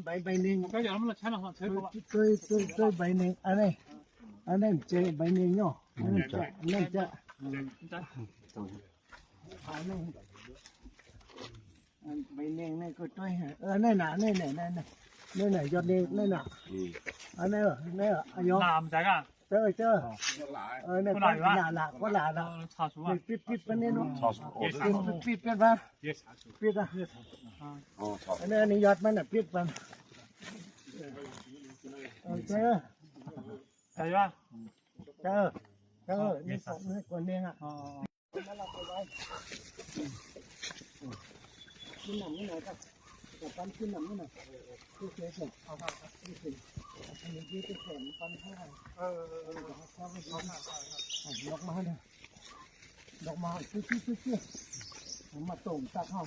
ໃບ ໃບໜຶ່ງ ໃບໜຶ່ງເນາະ ອັນນັ້ນເຈ ໃບໜຶ່ງເນາະ ອັນນັ້ນຈະ ອັນນັ້ນຈະ ອັນນັ້ນ ອັນໃບໜຶ່ງນີ້ກໍຕ້ອຍ ເອີ ນັ້ນນະ ນັ້ນນະ ນັ້ນນະ ນັ້ນນະ ຍອດນີ້ ນັ້ນນະ ອັນນັ້ນ ນັ້ນນະ ອາຍຸ ນາມຈັກອະ ເຈົ້າ ເຈົ້າ ເອີ ນັ້ນ ຄົນຫຼາຍວະ ຫຼາຍ ຫຼາຍ ຄົນຫຼາຍລະ ເອີ ຊາວສວນ ປິດ ປິດ ປິດປານນີ້ເນາະ ເອີ ປິດ ປິດ ປິດ ປິດ ປິດວ່າ ປິດອະ ອັນນີ້ ອັນນີ້ຍອດມັນນະ ປິດມັນ ເອີ ເຈົ້າ ໃສ່ວະ ເຈົ້າ ເຈົ້າ ນີ້ ນີ້ ຄົນນີ້ອະ ກິນນ້ຳນີ້ໜ້ອຍ ຈະປັນກິນນ້ຳນີ້ໜ້ອຍ ຄືເສຍເສຍ ເອົາ ເອົາ ເອົາ ອັນນີ້ທີ່ເປັນແຂນປັນເທົ່າໃດ ເອີ ເອີ ເອີ ເອົາ ເອົາ ເອົາ ດອກໄມ້ເດີ ດອກໄມ້ ຊິໆໆ ມາຕົງຕັກເຮົາ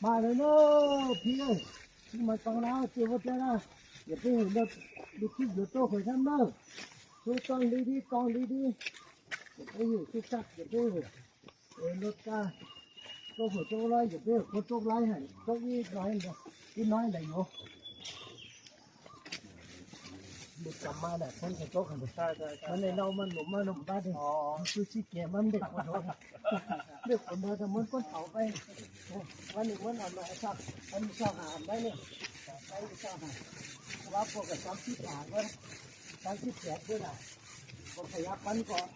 ມາເລີຍເດີ ພີ່ເອີຍ ທີ່ມາຟັງລາວ ເຈົ້າບໍ່ເຈົ້ານະ ຢ່າໄປເຮັດລົດ ລົດຄິດລົດໂຕຂ້ອຍທຳເດີ ຖືກ້ອງດີໆ ກ້ອງດີໆ ຢ່າໄປເຮັດ ຄືກັກ ຢ່າໄປເຮັດ ເອີ ລົດກາ ຕົກຫົວຕົກໄລ່ ຢ່າໄປຕົກໄລ່ໃຫ້ ຕົກອີກໜ້ອຍ ອີກໜ້ອຍໄດ້ຢູ່ ຫຼຸດກັບມາແຫຼະ ຝົນກໍຕົກຫັ້ນ ໃຊ່ໆໆ ມັນໄດ້ເນົ່າ ມັນຫຼົມມາລົມບາດນີ້ ອໍ ຄືຊິແກ່ມັນເດັກ ເດັກຄົນເດີ ແຕ່ມັນຄົນເຖົ້າໄປ ວັນນີ້ມັນເອົາໜ້ອຍຊະ ມັນຊອກຫາໄດ້ນີ້ ໄປຊອກຫາ ວ່າພວກກໍສາມສິບຫ້າເບິ່ງ ສາມສິບແປດເບິ່ງລະ ບໍ່ຂະຫຍັບມັນກໍ ເ